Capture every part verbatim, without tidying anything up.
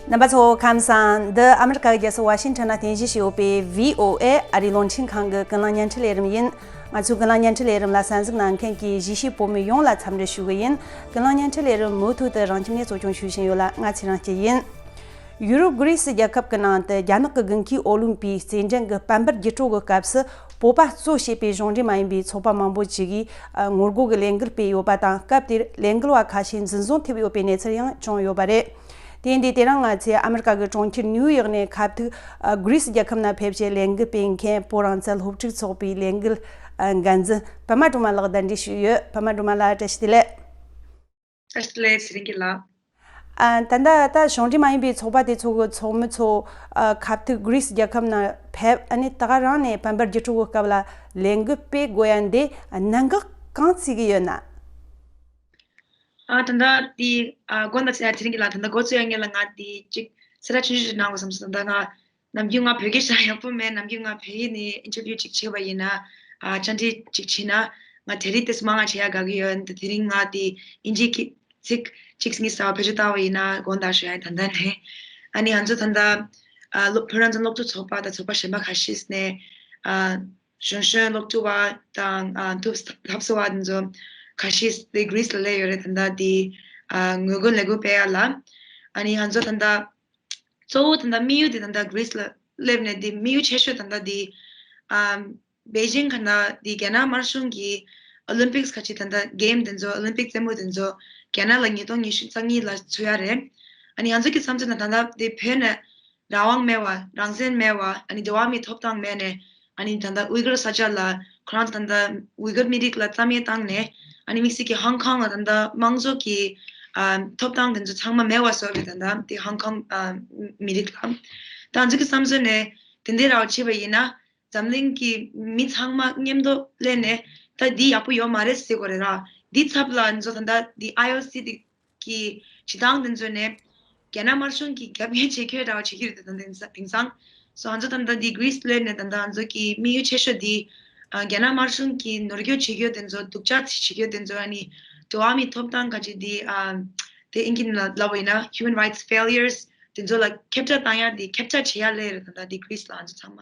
རྣམ་པ་ཚོ་ཁམས་བཟང་། འདི་ཨ་མི་རི་ཀ་གི་རྒྱལ་ས་ཝ་ཤིང་ཊོན་ན་རྟེན་གཞི་བྱས་ཡོད་པའི་བྷི་ཨོ་ཨེ་ཨ་རིའི་རླུང་འཕྲིན་ཁང་གི་ཀུན་གླེང་བརྙན་འཕྲིན་ལས་རིམ་ཡིན། ང་ཚོའི་ཀུན་གླེང་བརྙན་འཕྲིན་ལས་རིམ་ལ་གསན་གཟིགས་གནང་མཁན་གྱི་གཞིས་བྱེས་བོད་མི་ཡོངས་ལ་འཚམས་འདྲི་ཞུ་གི་ཡིན། ཀུན་གླེང་བརྙན་འཕྲིན་ལས་རིམ་མུ་མཐུད་དུ་རང་ཁྱིམ་ནས་གཙོ་སྐྱོང་ཞུ་བཞིན་ཡོད་ལ། ང་ཚེ་རིང་སྐྱིད་ཡིན། ཡུ་རོབ་གྷི་རི་སི་རྒྱལ་ཁབ་ཀྱི་ནང་དུ་རྒྱ་ནག་གི་དགུན་ཁའི་ཨོ་ལིམ་པིག་རྩེད་འགྲན་གྱི་སྤམ་པར་བརྒྱུད་སྤྲོད་ཀྱི་སྐབས་སུ་བོད་པ་གཙོ་བྱས་པའི་གཞུང་འབྲེལ་མ་ཡིན་པའི་ཚོགས་པ་མང་པོ་ཞིག་གིས་ངོ་རྒོལ་གྱི་ལས་འགུལ་སྤེལ་ཡོད་པ་དང་། སྐབས་དེར་ལས་འགུལ་བ་ཁ་ཤས་འཛིན་བཟུང་ཐེབས་ཡོད་པའི་གནས་ཚུལ་ཡང་བྱུང་ཡོད་པ་རེད། དེ་ཡིན་དུས་དེ་རིང་ང་ཚོས་ཨ་མི་རི་ཀ་གི་གྲོང་ཁྱེར་ནིའུ་ཡོག་ནས་ཁ་ཐུག་གྷི་རི་སི་རྒྱལ་ཁབ་ནང་ཕེབས་བྱས་ལས་འགུལ་སྤེལ་མཁན་བོད་རང་བཙན་སློབ་ཕྲུག་ཚོགས་པའི་ལས་འགུལ་འགན་འཛིན་པད་མ་སྒྲོལ་མ་ལགས་གདན་འདྲེན་ཞུས་ཡོད། པད་མ་སྒྲོལ་མ་ལགས་བཀྲ་ཤིས་བདེ་ལེགས། བཀྲ་ཤིས་བདེ་ལེགས། ཚེ་རིང་སྐྱིད་ལགས། ཨ། ད་ལྟ་ད་གཞུང་འབྲེལ་མ་ཡིན་པའི་ཚོགས་པ་དེ་ཚོ་གི་ཚོགས་མི་ཚོ་ཨ། ཁ་ཐུག་གྷི་རི་སི་རྒྱལ་ཁབ་ནང་ཕེབས། ཨ་ནི་ད་ག་རང་ནས་སྤམ་པར་བརྒྱུད་སྤྲོད་ཀྱི་སྐབས་ལ་ལས་འགུལ་སྤེལ་དགོས་ཡ་འདི་གནད་འགག་གང་བརྩི་གི་ཡོད་ན། ཨ། ད་ལྟ་དེ་ཨ། དགོངས་དག་ཚེ་ཚེ་རིང་སྐྱིད་ལགས། ད་ལྟ་འགོ་བཙུགས་ཡ་སྔོན་ལ་ང་དེ་གཅིག་གསལ་བསྒྲགས་ཆུང་ཆུང་ཞིག་གནང་དགོས་བསམ་སོང་། ད་ལྟ་ང་ནམ་རྒྱུན་ང་བོད་སྐད་ཤ་ཡག་པོ་མེད། ནམ་རྒྱུན་ང་བལ་ཡུལ་ནས་ཨིན་ཊར་བིའུ་ཅིག་བྱས་པ་ཡིན་ན། ཨ། བཅར་འདྲི་ཅིག་བྱས་ན་ང་བྲིས་རིས་དེ་ཚོ་མང་ང་བྱེད་ཡ་དགའ་གི་ཡོད། འདི་དེ་རིང་ང་དེ་ཨིན་ཇིའི་སྐད་ཚིག་གཅིག་གཉིས་ཙམ་བེད་སྤྱོད་བཏང་བ་ཡིན་ན་དགོངས་དག་ཞུ་ཡ་ཡིན། ད་ལྟ་ནས། ཨ་ནི་ང་ཚོ་ད་ལྟ་ཨ། སློབ་བོད་རང་བཙན་སློབ་ཕྲུག་ཚོགས་པ་དང་ཚོགས་པ་གཞན་པ་ཁ་ཤས་ནས། ཨ། གཞོན་གཞོན་སློབ་ཕྲུག་པ་དང་། ཨ། ཐུབ་ཐབས་ཟབ་པ་དེ་ཚོ་ཁ་ཤས་དེ་གྷི་རི་སི་ལ་སླེབས་ཡོད་རེད། ད་ལྟ་དེ་ཨ། ངོ་རྒོལ་ལས་འགུལ་སྤེལ་ཡ་ལ། ཨ་ནི་ང་ཚོ་ད་ལྟ་གཙོ་བོ་ད་ལྟ་དམིགས་ཡུལ་དེ་ད་ལྟ་གྷི་རི་སི་ལ་སླེབས་ནས་དེ་དམིགས་ཡུལ་ཆེ་ཤོས་ད་ལྟ་དེ་ཨམ། པེ་ཅིང་ག་ན་དེ་རྒྱ་ནག་དམར་གཞུང་གིས་ཨོ་ལིམ་པིག་སི་ཁ་ཅིག་ད་ལྟ་གེམ་དེ་ཚོ་ཨོ་ལིམ་པིག་རྩེད་མོ་དེ་ཚོ་རྒྱ་ནག་ལ་ཉིས་སྟོང་ཉི་ཤུ་རྩ་གཉིས་ལ་ཚུགས་ཡ་རེད། ཨ་ནི་ང་ཚོ་གི་བསམ་ཚུལ་ན་ད་ལྟ་དེ་བོད་ནས་རང་དབང་མེད་པ། རང་བཙན་མེད་པ། ཨ་ནི་འགྲོ་བ་མིའི་ཐོབ་ཐང་མེད་ནས། ཨ་ནི་ད་ལྟ་ཝི་གར་ས་ཆ་ལ་ཁོ་རང་ད་ལྟ་ཝི་གར་མི་རིགས་ལ་རྩ་མེད་བཏང་ནས། ཨ་ནི་དམིགས་བསལ་གྱི་ཧོང་ཀོང་ལ་ད་ལྟ་དམངས་གཙོ་གི་ཨ། ཐོབ་ཐང་དེ་ཚོ་ཚང་མ་མེད་པ་བཟོས་པའི་ད་ལྟ་དེ་ཧོང་ཀོང་ཨ། མི་རིགས་ལ། ད་ང་ཚོ་གི་བསམ་ཚུལ་ནས་དེ་འདྲའི་ར་བ་བྱས་པ་ཡིན་ན། འཛམ་གླིང་གི་མི་ཚང་མ་མཉམ་དུ་སླེབས་ནས་ད་འདི་ཡག་པོ་ཡོད་མ་རེད་ཟེར་དགོས་རེད་ར། འདི་ཚབ་ལ་ང་ཚོ་ད་ལྟ་འདི་ཨའི་ཨོ་སི་དེ་གི་སྤྱི་བཏང་དེ་ཚོ་ནས་རྒྱ་ནག་དམར་གཞུང་གི་རྒྱབ་འགལ་བྱེད་ཁྱོད་འདྲ་བ་བྱེད་ཀྱི་རེད། ད་ལྟ་དེང་སང་སོ་ང་ཚོ་ད་ལྟ་འདི་གྷི་རི་སི་སླེབས་ནས་ད་ལྟ་ང་ཚོ་གི་དམིགས་ཡུལ་ཆེ་ཤོས་འདི་ཨ། རྒྱ་ནག་དམར་གཞུང་གི་ནོར་འཁྱོག་བྱེད་ཁྱོད་དེ་ཚོ། སྡུག་ཅག་བྱེད་ཁྱོད་དེ་ཚོ། ཨ་ནི་འགྲོ་བ་མིའི་ཐོབ་ཐང་ག་ཅིག་འདི་ཨ། དེ་ཨིན་སྐད་ནང་ལབ་པ་ཡིན་ན་human rights failures དེ་ཚོ་ལ་ཁྱབ་བསྒྲགས་བཏང་ཡ་དེ་ཁྱབ་བསྒྲགས་བྱེད་ཡ་སླེབས་རེད། ད་ལྟ་དེ་གྷི་རི་སི་ལ་ང་ཚོ་ཚང་མ།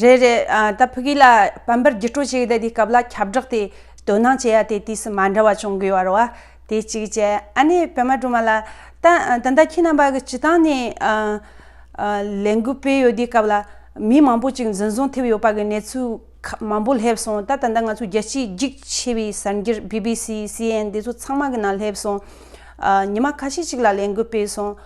རེད་རེད། ཨ། ད་ཕ་གི་ལ་སྤམ་པར་བརྒྱུད་སྤྲོད་བྱེད་ཀྱི་དེ་དེའི་སྐབས་ལ་ཁྱབ་བསྒྲགས་དེ་དོ་སྣང་བྱེད་ཡ་དེ་དུས་སུ་མ་འདྲ་བ་བྱུང་གི་ཡོད་རེད་བ། དེ་གཅིག་བྱས། ཨ་ནི་པད་མ་སྒྲོལ་མ་ལགས། ད་ད་ལྟ་ཁྱེད་རྣམ་པ་གི་སྤྱི་བཏང་ནས་ཨ། ཨ། ལས་འགུལ་སྤེལ་ཡོད་དུས་སྐབས་ལ་མི་མང་པོ་ཅིག་འཛིན་བཟུང་ཐེབས་ཡོད་པ་གི་གནས་ཚུལ་ཁ་མང་པོ་སླེབས་སོང་། ད་ད་ལྟ་ང་ཚོ་རྒྱལ་སྤྱིའི་རྒྱུགས་ཆེ་བའི་གསར་འགྱུར་བྷི་བྷི་སི། སི་ཨེན་ཨེན་དེ་ཚོ་ཚང་མ་གི་ནང་སླེབས་སོང་། ཨ། ཉི་མ་ཁ་ཤས་ཅིག་ལ་ལས་འགུལ་སྤེལ་སོང་།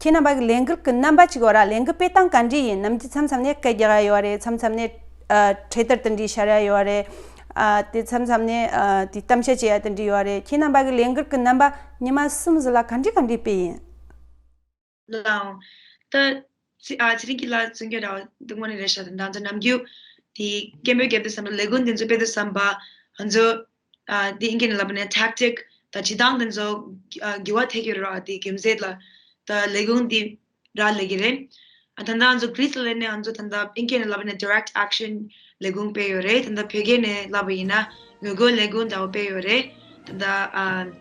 ཁྱེད་རྣམ་པ་གི་ལས་འགུལ་གི་རྣམ་པ་ཅིག་ཡོད་ར། ལས་འགུལ་སྤེལ་སྟངས་ག་འདྲ་ཡིན་ནམ། དེ་མཚམས་མཚམས་ནས་སྐད་རྒྱག་ཡ་ཡོད་རེད། མཚམས་མཚམས་ནས་ཨ། འཕྲེད་དར་དེ་འདྲ་ཤར་ཡ་ཡོད་རེད། ཨ། དེ་མཚམས་མཚམས་ནས་ཨ། དེ་གཏམ་བཤད་བྱེད་ཡ་དེ་འདྲ་ཡོད་རེད། ཁྱེད་རྣམ་པ་གི་ལས་འགུལ་གི་རྣམ་པ་ཉི་མ་གསུམ་ཙམ་ལ་ག་འདྲ་ག་འདྲ་སྤེལ་ཡིན། ལའང་། ད་ཚེ་ཨ། ཚེ་རིང་སྐྱིད་ལགས་གསུང་རྒྱུ་འདྲ་བོ་འདི་དངོས་གནས་རེད་ཤག་ད་ང་ཚོ་ནམ་རྒྱུན་དེ་སྐད་འབོད་རྒྱབ་དུས་ཙམ་པ། ལས་འགུལ་འདི་ཚོ་སྤེལ་དུས་ཙམ་པ་ང་ཚོ་ཨ། དེ་ཨིན་སྐད་ནས་ལབ་ན་ཊེག་ཊིག་དང་སྤྱི་བཏང་དེ་ཚོ་ཨ། འགྱུར་བ་ཐེབས་ཀྱི་རེད་བ། དེ་རྒྱུ་མཚན་ལ་ད་ལས་འགུལ་འདི་རག་ལས་ཀྱི་རེད། ཨ། ད་ལྟ་ང་ཚོ་གྷི་རི་སི་ལ་སླེབས་ནས་ང་ཚོ་ད་ལྟ་ཨིན་སྐད་ནས་ལབ་ན་ཌི་རེག་ཊི་ཨེག་ཤན་ལས་འགུལ་སྤེལ་ཡོད་རེད། ད་ལྟ་བོད་སྐད་ནས་ལབ་པ་ཡིན་ན་ངོ་རྒོལ་ལས་འགུལ་འདྲ་བོ་སྤེལ་ཡོད་རེད། ད་ལྟ་ཨ།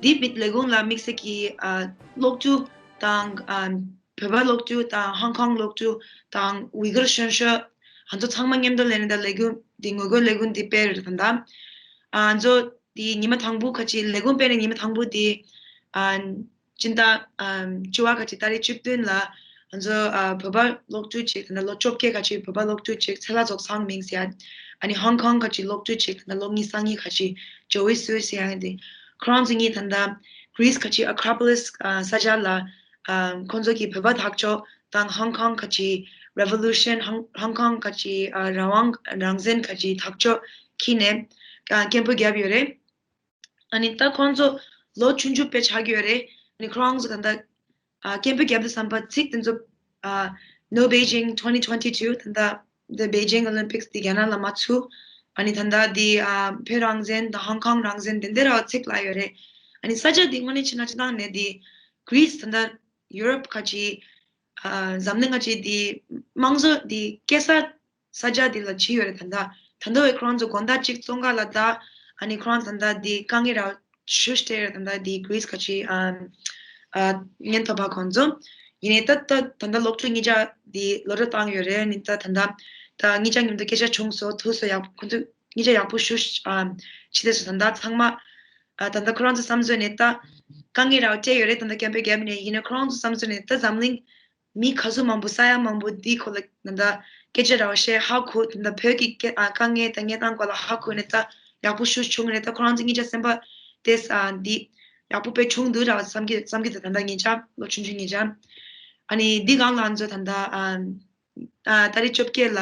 འདི་ལས་འགུལ་ལ་དམིགས་བསལ་གྱི་ཨ། སློབ་ཕྲུག་དང་ཨ། བོད་པ་སློབ་ཕྲུག་དང་ཧོང་ཀོང་སློབ་ཕྲུག་དང་ཝི་གར་གཞོན་གཞོན་ང་ཚོ་ཚང་མ་མཉམ་དུ་སླེབས་ནས་ད་ལས་འགུལ་འདི་ངོ་རྒོལ་ལས་འགུལ་འདི་སྤེལ་རེད། ད་ལྟ་ཨ། ང་ཚོ་འདི་ཉི་མ་དང་པོ་ཁ་ཅིག་ལས་འགུལ་སྤེལ་ནས་ཉི་མ་དང་པོ་འདི་ཨ། སྤྱི་ཟླ་ཨ། བཅུ་པ་ཁ་ཅིག་ཏ་རིག་བཅུ་བདུན་ལ་ང་ཚོ་ཨ། བོད་པ་སློབ་ཕྲུག་ཅིག་ད་ལྟ་ལོ་བཅོ་བརྒྱད་ཁ་ཅིག་བོད་པ་སློབ་ཕྲུག་ཅིག་ཚེ་ལྷ་རྫོགས་སངས་མིང་ཟེར་ཡ། ཨ་ནི་ཧོང་ཀོང་ཁ་ཅིག་སློབ་ཕྲུག་ཅིག་ད་ལྟ་ལོ་ཉི་ཤུ་རྩ་གཉིས་ཁ་ཅིག་ཇོ་ཝི་སུའེ་ཟེར་ཡ་འདི། ཁོ་རང་ཚོ་གཉིས་ད་ལྟ་གྷི་རི་སི་ཁ་ཅིག་ཨེ་ཀྲོ་པོ་ལིས་ཨ། ས་ཆ་ལ་ཨ། ཁོང་ཚོ་གི་བོད་པ་དར་ལྕོག་དང་ཧོང་ཀོང་ཁ་ཅིག་རེ་ཝོ་ལུ་ཤན། ཧོང་ཧོང་ཀོང་ཁ་ཅིག་ཨ། རང་དབང་རང་བཙན་ཁ་ཅིག་དར་ལྕོག་འཁྱེར་ནས་ཨ། སྐད་འབོད་བརྒྱབ་ཡོད་རེད། ཨ་ནི་ད་ཁོང་ཚོ་ལོ་ཆུང་ཆུང་དཔེ་ཆགས་ཀྱི་ཡོད་རེད། ཨ་ནི་ཁོ་རང་ཚོ་ད་ལྟ་ཨ། སྐད་འབོད་བརྒྱབ་དུས་ཙམ་པ་ཚིག་དེ་ཚོ་ཨ། No Beijing twenty twenty-two། ད་ལྟ་The Beijing Olympics དེ་རྒྱ་ནག་ལ་མ་ཚུགས། ཨ་ནི་ད་ལྟ་དེ་ཨ། བོད་རང་བཙན་དང་ཧོང་ཀོང་རང་བཙན་དེ་འདྲ་ར་ཚིག་ལ་ཡོད་རེད། ཨ་ནི་ས་ཆ་དེ་དངོས་གནས་བྱས་ན་སྤྱི་བཏང་ནས་དེ་གྷི་རི་སི་ད་ལྟ་ཡུ་རོབ་ཁ་ཅིག་ཨ། འཛམ་གླིང་ཁ་ཅིག་དེ་དམངས་གཙོ་དེ་སྐྱེ་ས་ས་ཆ་དེ་ལ་བྱས་ཡོད་རེད། ད་ལྟ་ད་ལྟ་བའི་ཁོ་རང་ཚོ་དགོང་དག་གཅིག་བཙོན་ཁང་ལ་ད། ཨ་ནི་ཁོ་རང་ད་ལྟ་དེ་དཀའ་ངལ་ར་ཞེ་པོ་ཅིག་འཕྲད་ཡོད་རེད། ད་ལྟ་དེ་གྷི་རི་སི་ཁ་ཅིག་ཨ། ཨ། ཉེན་རྟོག་པ་ཁོང་ཚོ། ཡིན་ནའི་ད་ད་ད་ལྟ་སློབ་ཕྲུག་གཉིས་ཆ་འདི་གློད་གྲོལ་བཏང་ཡོད་རེད། ནི་ད་ད་ལྟ་ད་གཉིས་ཆ་མཉམ་དུ་སྐད་ཆ་བྱུང་སོང་། ཐུག་སོང་། ཡག་ཁོང་ཚོ་གཉིས་ཆ་ཡག་པོ་ཞུ་ཨ་ཕྱི་དེ་སོང་། ད་ད་ཚང་མ་ཨ་ད་ད་ཁོ་རང་ཚོ་བསམ་ཚུལ་ནས་ད་དཀའ་ངལ་ར་བ་སྤྲད་ཡོད་རེད། ད་ད་ཀེམ་པེ་རྒྱབ་ནས་ཡིན་ན་ཁོ་རང་ཚོ་བསམ་ཚུལ་ནས་ད་འཛམ་གླིང་མི་ག་ཚོད་མང་པོ་ས་ཡ་མང་པོ་འདི་ཁོ་ལ་ད་ད་སྐད་ཆ་ར་བ་བཤད་ཧ་གོ། ད་ད་བོད་ཀྱི་སྐད་ཨ་དཀའ་ངལ་དང་གནས་སྟངས་སྐོར་ལ་ཧ་གོ་ནས་ད་ཡག་པོ་ཞུ་བྱུང་རེད། ད་ཁོ་རང་ཚོ་གཉིས་ཆ་སེམས་པ་དེ་ས་འདི་ཡག་པོ་དཔེ་བྱུང་འདུག་ར་བ་བསམ་གྱི་བསམ་གྱི་ད་ད་ད་ངེད་ཅག་ལོ་ཆུང་ཆུང་ངེད་ཅག་ཨ་ནི་འདི་སྒང་ལ་ང་ཚོ་ད་ད་ཨ། ཨ་ཏ་རིག་བཅོ་བརྒྱད་ལ་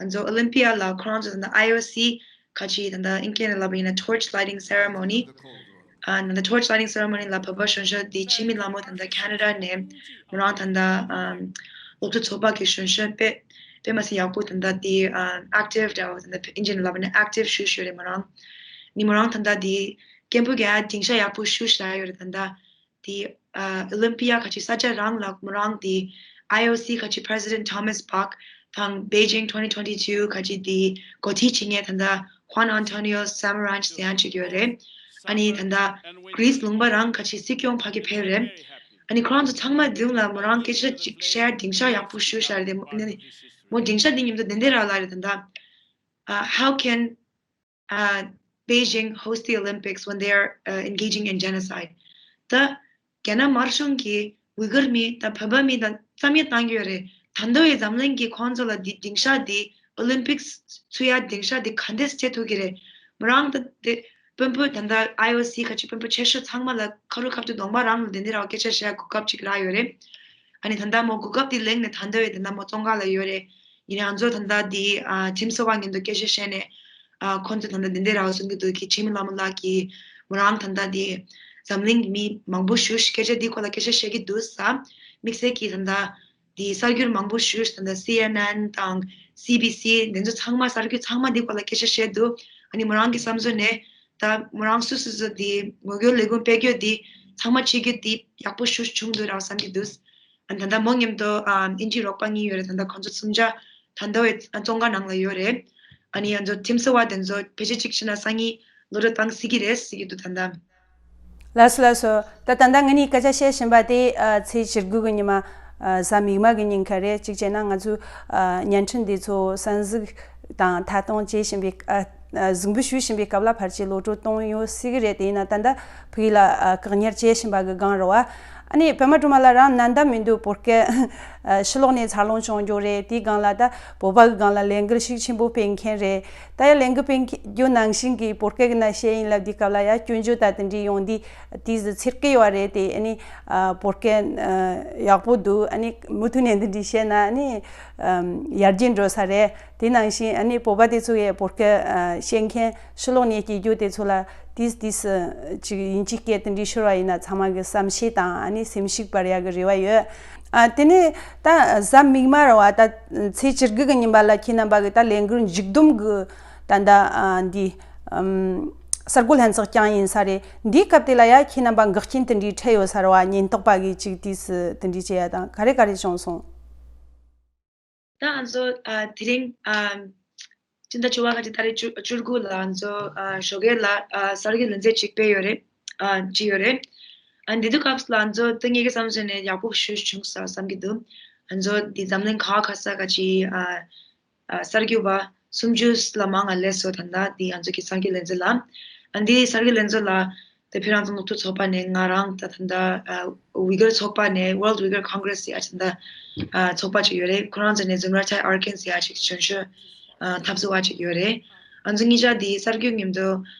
ང་ཚོ་ཨོ་ལིམ་པི་ཡ་ལ་ཁོ་རང་ཚོ་ད་ལྟ་ཨའི་ཨོ་སི་ཁ་ཆེ་ད་ལྟ་ཨིན་སྐད་ནས་ལབ་པ་ཡིན་ན་torch lighting ceremony ཨ་ད་ལྟ་torch lighting ceremony ལ་བོད་པ་གཞོན་གཞོན་དེ་འཆི་མེད་ལྷ་མོ་ད་ལྟ་ཁེ་ན་ཌ་ནས་མོ་རང་ད་ལྟ་ཨམ་སློབ་ཕྲུག་ཚོགས་པ་གི་གཞོན་གཞོན་དཔེ་དཔེ་མ་སྲིད་ཡག་པོ་ད་ལྟ་དེ་ཨ་ཨེག་ཊིབ་འདྲ་བོ་ད་ལྟ་ཨིན་ཇི་ནས་ལབ་པ་ན་ཨེག་ཊིབ་ཞུ་ཞུ་རེད། མོ་རང་ནི་མོ་རང་ད་ལྟ་དེ་སྐད་འབོད་ག་སྡིངས་ཆ་ཡག་པོ་ཞུ་ཞུ་ཡོད་རེད། ད་ལྟ་དེ་ཨ་ཨོ་ལིམ་པི་ཡ་ཁ་ཆེ་ས་ཆ་རང་ལ་མོ་རང་དེ་ཨའི་ཨོ་སི་ཁ་ཆེ་President Thomas Bach དང་Beijing twenty twenty-two ཁ་ཆེ་དེ་འགོ་ཁྲིད་བྱེད་མཁན་ད་ལྟ་Juan Antonio Samaranch ཟེར་ཡང་ཅིག་ཡོད་རེད། ཨ་ནི་ད་ལྟ་Greece ལུང་པ་རང་ཁ་ཆེ་སྲིད་སྐྱོང་ཕ་གི་ཕེབས་རེད། ཨ་ནི་ཁོ་རང་ཚོ་ཚང་མ་མདུན་ལ་མོ་རང་སྐད་ཆ་ཅིག་བཤད་སྡིངས་ཆ་ཡག་པོ་ཞུ་ཤར་དེ་མོ་ནི་མོ་སྡིངས་ཆ་དེ་མཉམ་དུ་དེ་འདྲ་རག་ལ་རེད། ད་ལྟ་ཨ་how can uh, Beijing host the Olympics when they are uh, engaging in genocide. ད་རྒྱ་ནག་དམར་གཞུང་གིས་ཝི་གུར་མི་དང་བོད་པ་མི་དང་རྩ་མེད་བཏང་གི་ཡོད་རེད། ད་ལྟ་བའི་འཛམ་གླིང་གིས་ཁོང་ཚོ་ལ་འདི་སྡིངས་ཆ་འདི་ཨོ་ལིམ་པིག་ཚུགས་ཡ་སྡིངས་ཆ་འདི་ག་འདྲས་བྱེད་ཐུབ་ཀྱི་རེད། མོ་རང་ད་དེ་དཔོན་པོ་ད་ལྟ་ཨའི་ཨོ་སི་ཁ་ཆེ་དཔོན་པོ་ཆེ་ཤོས་ཚང་མ་ལ་ཁ་རུ་ཁ་ཐུག་གདོང་པ་རང་ལ་དེ་འདྲ་ར་བ་སྐད་ཆ་བཤད་གོ་སྐབས་ཅིག་རག་ཡོད་རེད། ཨ་ནི་ད་ལྟ་མོ་གོ་སྐབས་དེ་ལེན་ནས་ད་ལྟ་བའི་ད་ལྟ་མོ་བཙོན་ཁང་ལ་ཡོད་རེད། ཡིན་ནའང་ང་ཚོ་ད་ལྟ་འདི་ཨ་ཁྲིམས་བཟོ་བ་མཉམ་དུ་སྐད་ཆ་བཤད་ནས་ཨ་ཁོང་ཚོ་ད་ལྟ་འདི་འདྲ་ར་བ་གསུང་གི་འདུག་གི་འཆི་མེད་ལྷ་མོ་ལགས་ཀྱིས་མོ་རང་ད་ལྟ་འདི་འཛམ་གླིང་མི་མང་པོ་ཞིག་སྐད་ཆ་འདི་སྐོར་ལ་སྐད་ཆ་བཤད་ཀྱི་འདུག་ས། དམིགས་བསལ་གྱིས་ད་ལྟ་འདི་གསར་འགྱུར་མང་པོ་ཞིག་ད་ལྟ་སི་ཨེན་ཨེན་དང་སི་བི་སི་འདི་ཚོ་ཚང་མ་གསར་འགྱུར་ཚང་མ་འདི་སྐོར་ལ་སྐད་ཆ་བཤད་འདུག་ཨ་ནི་མོ་རང་གི་བསམ་ཚུལ་ནས་ད་མོ་རང་སུ་སུ་སུ་འདི་ངོ་རྒོལ་ལས་འགུལ་སྤེལ་རྒྱུ་འདི་ཚང་མ་བྱེད་རྒྱུ་འདི་ཡག་པོ་ཞིག་བྱུང་འདུག་ར་བསམ་གྱི་འདུག་ཨ་ད་ལྟ་མོ་མཉམ་དུ་ཨ་ཨིན་ཇིའི་རོགས་པ་གཉིས་ཡོད་རེད། ད་ལྟ་ཁོང་ཚོ་གསུམ་ཆ་ད་ལྟ་བའི་བཙོན་ཁང་ནང་ལ་ཡོད་རེད། ཨ་ནི་ང་ཚོ་ཁྲིམས་བཟོ་བ་དེ་ཚོ་ཕལ་ཆེར་གཅིག་བྱས་ན་སང་ཉིན་གློད་གྲོལ་བཏང་སྲིད་ཀྱི་རེད་ཟེར་གྱི་འདུག་ད་ལྟ། ལགས་སོ་ལགས་སོ། ད་ད་ལྟ་ང་གཉིས་སྐད་ཆ་བཤད་བཞིན་པ་དེ་ཨ་ཚེས་བཅུ་དགུ་གི་ཉི་མ་ཨ་གཟའ་མིག་དམར་གི་ཉིན་ཁ་རེད། གཅིག་བྱས་ན་ང་ཚོའི་ཨ་བརྙན་འཕྲིན་འདི་ཚོ་གསན་གཟིགས་དང་ཐད་གཏོང་བྱེད་བཞིན་པའི་ཨ་ཨ་གཟིགས་འབུལ་ཞུ་བཞིན་པའི་སྐབས་ལ་ཕལ་ཆེར་གློད་གྲོལ་གཏོང་ཡོང་སྲིད་ཀྱི་རེད། དེ་ཡིན་ན་ད་ལྟ་བོད་ཡིག་ལ་ཨ་བཀག་ཉར་བྱེད་བཞིན་པ་གི་སྒང་རེད་བ། ཨ་ནི་པད་མ་སྒྲོལ་མ་ལགས་རང་ནན་ཏན་མི་འདུག་བོད་སྐད་ཨ་ཕྱི་ལོགས་ནས་འཚར་ལོངས་བྱུང་རྒྱུ་རེད། དེའི་སྒང་ལ་ད་བོད་པ་གི་སྒང་ལ་ལས་འགུལ་ཤུགས་ཆེན་པོ་སྤེལ་མཁན་རེད། ད་ཡང་ལས་འགུལ་སྤེལ་རྒྱུ་ནང་བཞིན་གྱི་བོད་སྐད་ཀྱི་ནང་བཤད་ཡིན་ལབ་དུས་སྐབས་ལ་ཡང་སྐྱོན་བརྗོད་དང་དེ་འདྲའི་ཡོང་དུས་དེ་ཚོ་འཚེར་གི་ཡོད་རེད། དེ་ཨ་ནི་ཨ་བོད་སྐད་ཨ་ཡག་པོ་འདུག་ཨ་ནི་མུ་མཐུད་ནས་འདི་འདྲའི་བཤད་ན་ཨ་ནི་ཨམ་ཡར་རྒྱས་འགྲོ་ས་རེད། དེ་ནང་བཞིན་ཨ་ནི་བོད་པ་དེ་ཚོ་ཡང་བོད་སྐད་ཨ་བཤད་མཁན་ཕྱི་ལོགས་ནས་སྐྱེ་རྒྱུ་དེ་ཚོ་ལ་དེས་དེས་ཅིག་དབྱིན་ཇིའི་སྐད་དེ་འདྲའི་ཤོར་བ་ཡིན་ན་ཚང་མ་གི་བསམ་ཤེས་དང་ཨ་ནི་སེམས་ཤུགས་སྤར་ཡག་གི་རེ་བ་ཡོད། ཨ་དེ་ནས་ད་གཟའ་མིག་དམར་བ་ད་ཚེས་བཅུ་དགུ་གི་ཉིན་པ་ལ་ཁྱེད་རྣམ་པ་གི་ད་ལས་འགུལ་མཇུག་བསྡོམས་གི་ད་ད་ཨ་འདི་ཨམ་གསར་འགོད་ལྷན་ཚོགས་བསྐྱངས་ཡིན་ས་རེད། འདིའི་སྐབས་དེ་ལ་ཡ་ཁྱེད་རྣམ་པ་འགག་རྐྱེན་དེ་འདྲའི་འཕྲད་ཡོད་ས་རེད་བ། ཉེན་རྟོག་པ་གིས་ཅིག་དུས་སུ་དེ་འདྲའི་བྱེད་ཡ་དང་ག་རེ་ག་རེ་བྱུང་སོང་། ད་ང་ཚོ་ཨ་དེ་རིང་ཨ་སྤྱི་ཟླ་བཅུ་པ་ཁ་ཅིག་ཏ་རིག་བཅུ་བཅུ་དགུ་ལ་ང་ཚོ་ཨ་ཞོགས་ཀས་ལ་ཨ་གསར་འགོད་ལས་འཛིན་ཅིག་སྤེལ་ཡོད་རེད། ཨ་ཅིག་ཡོད་རེད། ཨ་འདི་དུས་སྐབས་ལ་ང་ཚོ་ད་ངེད་ཀྱི་བསམ་ཚུལ་ནས་ཡག་པོ་ཞེ་པོ་བྱུང་ས་བསམ་གྱི་འདུག་ང་ཚོ་འདི་འཛམ་གླིང་ག་བ་ག་ས་ག་ཅིག་ཨ་ཨ་གསར་འགོད་པ་སུམ་ཅུ་ལ་མང་ང་སླེབས་སོང་། ད་ལྟ་འདི་ང་ཚོ་གི་གསར་འགོད་ལས་འཛིན་ལ། ཨ་འདི་གསར་འགོད་ལས་འཛིན་ལ་དེ་བོད་རང་བཙན་སློབ་ཕྲུག་ཚོགས་པ་ནས་ང་རང་ད་ད་ལྟ་ཨ་ཝི་གར་ཚོགས་པ་ནས་World Uyghur Congress ཟེར་ཡ་ཅིག་ད་ཨ་ཚོགས་པ་ཅིག་ཡོད་རེད། ཁོ་རང་ཚོ་ནས་ཛུམ་ར་ཆའི་ཨར་ཀན་ཟེར་ཡ་ཅིག་གཞོན་གཞོན་ཨ་འཐབ་རྩོད་པ་ཅིག་ཡོད་རེད། ང་ཚོ་གཉིས་ཆ་དེ་གསར་འགོད་མཉམ་དུ་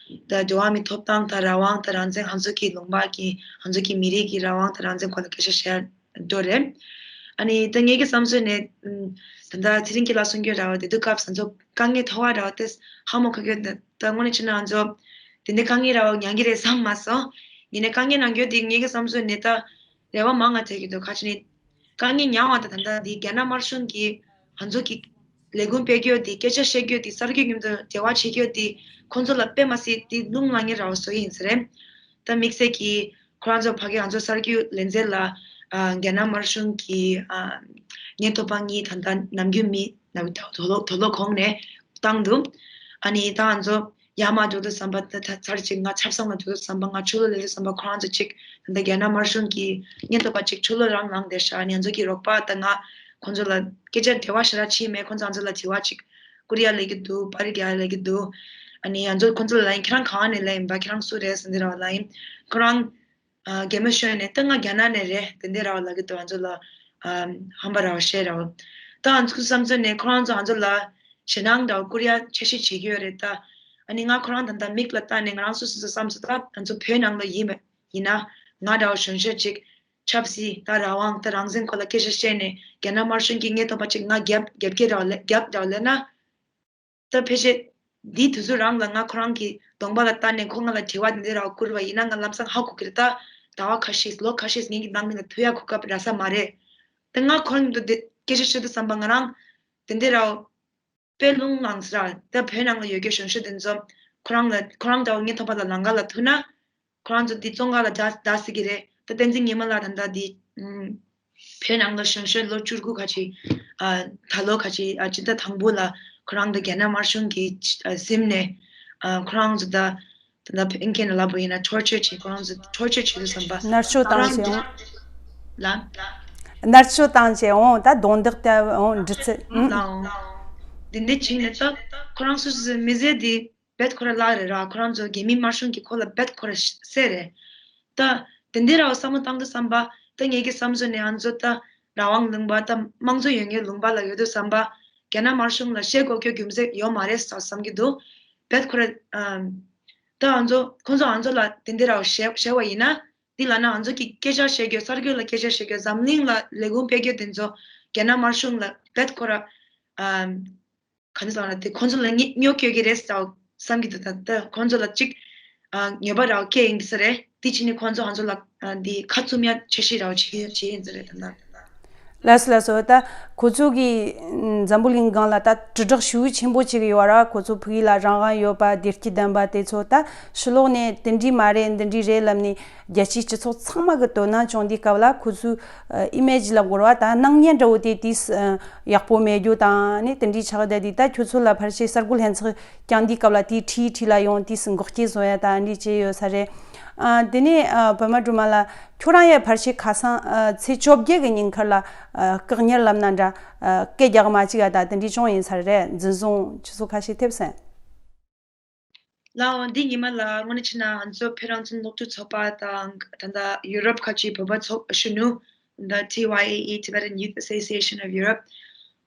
ད་འགྲོ་བ་མིའི་ཐོབ་ཐང་དང་རང་དབང་དང་རང་བཙན་ང་ཚོ་གི་ལུང་པ་གི་ང་ཚོ་གི་མི་རིགས་ཀྱི་རང་དབང་དང་རང་བཙན་སྐོར་ལ་སྐད་ཆ་བཤད་འགྲོ་རེད། ཨ་ནི་ད་ངེད་ཀྱི་བསམ་ཚུལ་ནས་ཨམ་ད་ལྟ་ཚེ་རིང་སྐྱིད་ལགས་གསུང་རྒྱུ་ར་བ་དེ་དུས་སྐབས་ང་ཚོ་དཀའ་ངལ་མཐོ་བ་ར་བ་དེ་ཧ་མ་གོ་རྒྱུ་ད་དངོས་གནས་བྱས་ན་ང་ཚོ་དེ་འདྲའི་དཀའ་ངལ་ར་བ་མྱངས་ཀྱི་རེད་བསམ་མ་སོང་། ཡིན་ནའི་དཀའ་ངལ་མྱངས་རྒྱུ་དེ་ངེད་ཀྱི་བསམ་ཚུལ་ནས་ད་རེ་བ་མང་ང་བྱེད་ཀྱི་འདུག་ག་ཅི་ནས་དཀའ་ངལ་མྱངས་པ་དང་ད་ལྟ་འདི་རྒྱ་ནག་དམར་གཞུང་གིས་ང་ཚོ་གི་ལས་འགུལ་སྤེལ་རྒྱུ་དེ་སྐད་ཆ་བཤད་རྒྱུ་དེ་གསར་འགོད་མཉམ་དུ་འབྲེལ་བ་བྱེད་རྒྱུ་དེ་ཁོང་ཚོ་ལ་དཔེ་མ་སྲིད་དེ་རླུང་ལངས་ཡས་ར་བ་བཟོ་ཡི་ཡིན་ས་རེད། ད་དམིགས་བསལ་གྱིས་ཁོ་རང་ཚོ་ཕ་གི་ང་ཚོ་གསར་འགོད་ལས་འཛིན་ལ་ཨ་རྒྱ་ནག་དམར་གཞུང་གི་ཨ་ཉེན་རྟོག་པ་གཉིས་ད་ལྟ་ནམ་རྒྱུན་མི་ནམ་དུ་ལོག་དུ་ལོག་གོང་ནས་བཏང་འདུག་ཨ་ནི་ད་ང་ཚོ་ ཡར་མར་འགྲོ་དུས་ཙམ་པ་ད་ད་ཚར་གཅིག་ང་ཆབ་གསང་ལ་འགྲོ་དུས་ཙམ་པ། ང་ཆོས་ལུགས་ལས་དུས་ཙམ་པ། ཁོ་རང་ཚོ་གཅིག་ད་ལྟ་རྒྱ་ནག་དམར་གཞུང་གི་སྙན་ཐོ་པ་གཅིག་ཆོས་ལུགས་རང་ལངས་བསྡད་ཤག་ཨ་ནི་ང་ཚོ་གི་རོགས་པ་དང་ང་ཁོང་ཚོ་ལ་སྐད་ཆ་འབྲེལ་བ་ཞེ་དྲག་བྱས་མེད། ཁོང་ཚོ་ང་ཚོ་ལ་དྲི་བ་གཅིག་ཀོ་རི་ཡ་ལ་གི་འདུག་པ་རི་རྒྱ་ལ་གི་འདུག་ཨ་ནི་ང་ཚོ་ཁོང་ཚོ་ལ་ལབ་ཡིན། ཁྱེད་རང་གང་ནས་ལབ་ཡིན་པ། ཁྱེད་རང་སུ་རེད་ཟེར་འདི་ར་ལབ་ཡིན། ཁོ་རང་ཨ་གད་མོ་ཤོར་ནས་ད་ང་རྒྱ་ནག་ནས་རེད་དེ་འདི་ར་ལབ་གི་འདུག་ང་ཚོ་ལ་ཨ་ཧམ་པ་ར་བཤད་ར། ད་ང་ཚོ་བསམ་ཚུལ་ནས་ཁོ་རང་ཚོ་ང་ཚོ་ལ་ཞེད་སྣང་འདྲ་བོ་ཀོ་རི་ཡ་ཆ་ཤས་བྱེད་ཀྱི་ཡོད་རེད་ད། ཨ་ནི་ང་ཁོ་རང་ད་ལྟ་མིག་ལ་ལྟ་ནས་ང་རང་སོ་སོ་སོ་བསམ་སོང་། ད་ང་ཚོ་བོད་ནང་ལ་ཡིན་མ་ཡིན་ན་ང་འདྲ་བོ་གཞོན་ཤོས་ཅིག་ཆབ་སྲིད་ད་རང་དབང་ད་རང་བཙན་སྐོར་ལ་སྐད་ཆ་བཤད་ནས་རྒྱ་ནག་དམར་གཞུང་གི་སྙན་ཐོ་པ་ཅིག་ང་རྒྱབ་རྒྱབ་སྐྱོར་འདྲ་བོ་ལབ་རྒྱབ་འདྲ་བོ་ལབ་ན། ད་ཕལ་ཆེར་འདིའི་དུས་ཚོད་རང་ལ་ང་ཁོ་རང་གི་གདོང་པ་ལ་ལྟ་ནས་ཁོ་ང་ལ་དྲི་བ་འདི་འདྲ་བསྐུར་བ་ཡིན་ན་ང་ལམ་སང་ཧ་གོ་གི་རེད། ད་ཟླ་བ་ཁ་ཤས་ལོ་ཁ་ཤས་ངེད་ཀྱི་ནང་མི་ལ་ཐུག་ཡག་གོ་སྐབས་རག་ས་མ་རེད། ད་ང་ཁོ་རང་གི་འདི་སྐད་ཆ་བཤད་དུས་ཙམ་པ་ང་རང་དེ་འདྲ་བོ་དཔེ་ལུང་ལངས་ས་ར། ད་བོད་ནང་ལ་ཡོད་མཁན་གཞོན་གཞོན་དེ་ཚོ་ཁོ་རང་ལ་ཁོ་རང་འདྲ་བོ་སྙན་ཐོ་པ་ལ་ལམ་ཁ་ལ་ཐུག་ན། ཁོ་རང་ཚོ་འདི་བཙོན་ཁང་ལ་བསྡད་བསྡད་སྲིད་ཀྱི་རེད། ད་བསྟན་འཛིན་ཉི་མ་ལགས་ད་ལྟ་འདི་ཨམ་བོད་ནང་ལ་གཞོན་གཞོན་ལོ་བཅུ་དགུ་ཁ་ཅིག་ཨ་ད་ལོ་ཁ་ཅིག་ཨ་སྤྱི་ཟླ་དང་པོ་ལ་ཁོ་རང་ད་རྒྱ་ནག་དམར་གཞུང་གིས་ཨ་ཟིན་ནས་ཨ་ཁོ་རང་ཚོ་ད་ད་ལྟ་ཨིན་སྐད་ནང་ལབ་པ་ཡིན་ན་ཊོར་ཅར་བྱས། ཁོ་རང་ཚོ་ཊོར་ཅར་བྱེད་དུས་ཙམ་པ། མནར་གཅོད་བཏང་ཁོ་རང་བྱས་འོང་། ལ་མནར་གཅོད་བཏང་བྱས་འོང་། ད་རྡུང་རྡེག་བཏང་འོང་། འདྲི་རྩད། ཨང་། ལའང་། འདི་འདྲ་བྱས་ནས་ད་ཁོ་རང་སོ་སོའི་མི་ཚེ་འདི་རྦད་ཁོ་ར་བརླག་རེད་ར། ཁོ་རང་ཚོ་རྒྱ་མི་དམར་གཞུང་གིས་ཁོ་ལ་རྦད་ཁོ་ར་བསད་རེད། ད་དེ་འདྲའི་ར་བ་བསམ་བློ་བཏང་དུས་ཙམ་པ་ད་ངེད་ཀྱི་བསམ་ཚུལ་ནས་ང་ཚོ་ད་རང་དབང་ལུང་པ་ད་དམངས་གཙོ་ཡོད་མཁན་ལུང་པ་ལ་ཡོད་དུས་ཙམ་པ་རྒྱ་ནག་དམར་གཞུང་ལ་བཤད་དགོས་རྒྱུ་རྒྱུ་མཚན་ཡོད་མ་རེད་ཟེར་བསམ་གྱི་འདུག་རྦད་ཁོ་ར་ཨམ་ད་ང་ཚོ་ཁོ་ཚོ་ང་ཚོ་ལ་དེ་འདྲའི་ར་བ་བཤད་བཤད་པ་ཡིན་ན། འདི་ལ་ན་ང་ཚོ་གི་སྐད་ཆ་བཤད་རྒྱུ་གསར་འགོད་ལ་སྐད་ཆ་བཤད་རྒྱུ་འཛམ་གླིང་ལ་ལས་ཁུངས་སྤེལ་རྒྱུ་དེ་ཚོ་རྒྱ་ནག་དམར་གཞུང་ལ་རྦད་ཁོ་ར་ཨམ་ག་འདྲ་ཟེར་ན་དེ་ཁོ་ཚོ་ལ་སྙི་སྨྱོ་སྐྱོན་གྱི་རེད་ཟེར་བསམ་གྱི་འདུག་ད་ལྟ་ཁོ་ཚོ་ལ་གཅིག་ཨ་ཉོས་པ་ར་བ་སྐྱེ་ཡིན་གྱི་ས་རེད། དེ་ཕྱིན་ནས་ཁོ་ཚོ་ང་ཚོ་ལ་ཨ་འདི་ཁ་བཙུམ་ཡ་འཆར་གཞི་ར་བ་བྱེད་བྱེད་ཡིན་ས་རེད་ད་ལྟ། ལགས་སོ་ལགས་སོ། ད་ཁོ་ཚོ་གིས་འཛམ་བུ་གླིང་སྒང་ལ་ད་དྲིལ་བསྒྲགས་ཤུགས་ཆེན་པོ་བྱེད་ཀྱི་ཡོད་ར། ཁོ་ཚོ་ཕ་གི་ལ་རང་དབང་ཡོད་པ། བདེ་སྐྱིད་ལྡན་པ་དེ་ཚོ། ད་ཕྱི་ལོགས་ནས་དེ་འདྲའི་མ་རེད་འདི་འདྲའི་རེད་ལབ་ནས་རྒྱལ་སྤྱིའི་སྤྱི་ཚོགས་ཚང་མ་གི་དོ་སྣང་བྱུང་དུས་སྐབས་ལ་ཁོ་ཚོའི་ཨ་ཨི་མེ་ཇི་ལབ་དགོས་རེད་བ། ད་སྣང་བརྙན་འདྲ་བོ་དེ་དུས་ཨ་ཡག་པོ་མེད་རྒྱུ་དང་ནི་དེ་འདྲའི་ཆགས་བསྡད་དུས། ད་ཁྱོད་ཚོ་ལ་ཕལ་ཆེར་གསར་འགོད་ལྷན་ཚོགས་བསྐྱངས་དུས་སྐབས་ལ་དེའི་འཁྲིས་འཁྲིས་ལ་ཡོང་དུས་འགོག་རྐྱེན་བཟོ་ཡ་ད་འདི་བྱས་ཡོད་ས་རེད། ཨ་དེ་ནས་ཨ་བུ་མོ་སྒྲོལ་མ་ལགས། ཁྱོད་རང་ཡང་ཕལ་ཆེར་ཁ་སང་ཨ་ཚེས་བཅོ་བརྒྱད་ཀྱི་ཉིན་ཁར་ལ་ཨ་བཀག་ཉར་ལབ་ན་འདྲ་ཨ་སྐད་རྒྱག་མ་བཅུག་ཡ་ད་དེ་འདྲའི་བྱུང་ཡིན་ས་རེད། འཛིན་བཟུང་ཆུ་ཚོད་ཁ་ཤས་ཐེབས་སོང་། ལའང་འདི་ཉི་མ་ལ་དངོས་གནས་བྱས་ན་ང་ཚོ་བོད་རང་བཙན་སློབ་ཕྲུག་ཚོགས་པ་དང་ད་ལྟ་ཡུ་རོབ་ཁ་ཆེའི་བོད་པ་ཚོགས་གཞོན་ནུ་ད་T Y A E, Tibetan Youth Association of Europe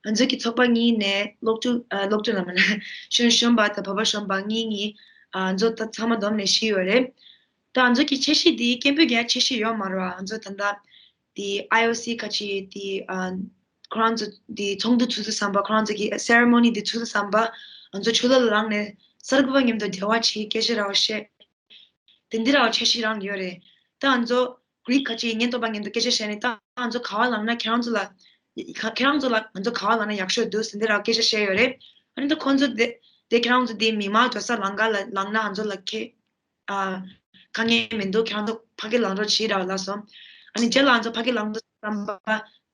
ང་ཚོ་གི་ཚོགས་པ་གཉིས་ནས་སློབ་ཕྲུག་ཨ་སློབ་ཕྲུག་ལ་མ་ན་གཞོན་གཞོན་པ་དང་བོད་པ་གཞོན་པ་གཉིས་གཉིས་ཨ་ང་ཚོ་ད་ཚང་མ་བསྡོམས་ནས་བཞི་ཡོད་རེད། ད་ང་ཚོ་གི་འཆར་གཞི་འདི་སྐད་འབོད་རྒྱག་འཆར་གཞི་ཡོད་མ་རེད་བ། ང་ཚོ་ད་ལྟ་དེ་I O C ཁ་ཆེ་དེ་ཨ་ཁོ་རང་ཚོ་དེ་ཚོགས་འདུ་ཚུགས་དུས་ཙམ་པ། ཁོ་རང་ཚོ་གི་ceremony དེ་ཚུགས་དུས་ཙམ་པ་ང་ཚོ་ཆུ་ལོག་ལ་ལངས་ནས་གསར་འགོད་པ་མཉམ་དུ་འབྲེལ་བ་བྱེད། སྐད་ཆ་ར་བ་བཤད། དེ་འདི་ར་བ་འཆར་གཞི་རང་ཡོད་རེད། ད་ང་ཚོ་Greek ཁ་ཆེ་སྙན་ཐོ་པ་མཉམ་དུ་སྐད་ཆ་བཤད་ནས། ད་ང་ཚོ་ག་བ་ལངས་ན་ཁྱེད་རང་ཚོ་ལ་ཁྱེད་རང་ཚོ་ལ་ང་ཚོ་ག་བ་ལངས་ན་ཡག་ཤོས་འདུག་ཟེར་འདི་ར་བ་སྐད་ཆ་བཤད་ཡོད་རེད། ཨ་ནི་ད་ཁོང་ཚོ་དེ་དེ་ཁྱེད་རང་ཚོ་དེ་མི་མང་འགྲོ་ས་ལམ་ཁ་ལ་ལངས་ན་ང་ཚོ་ལ་ཁེ་ཨ་དཀའ་ངལ་མི་འདུག་ཁྱེད་རང་ཚོ་ཕ་གི་ལངས་རོགས་བྱེད་ར་བ་ལབ་སོང་། ཨ་ནི་རྗེས་ལ་ང་ཚོ་ཕ་གི་ལངས་དུས་ཙམ་པ་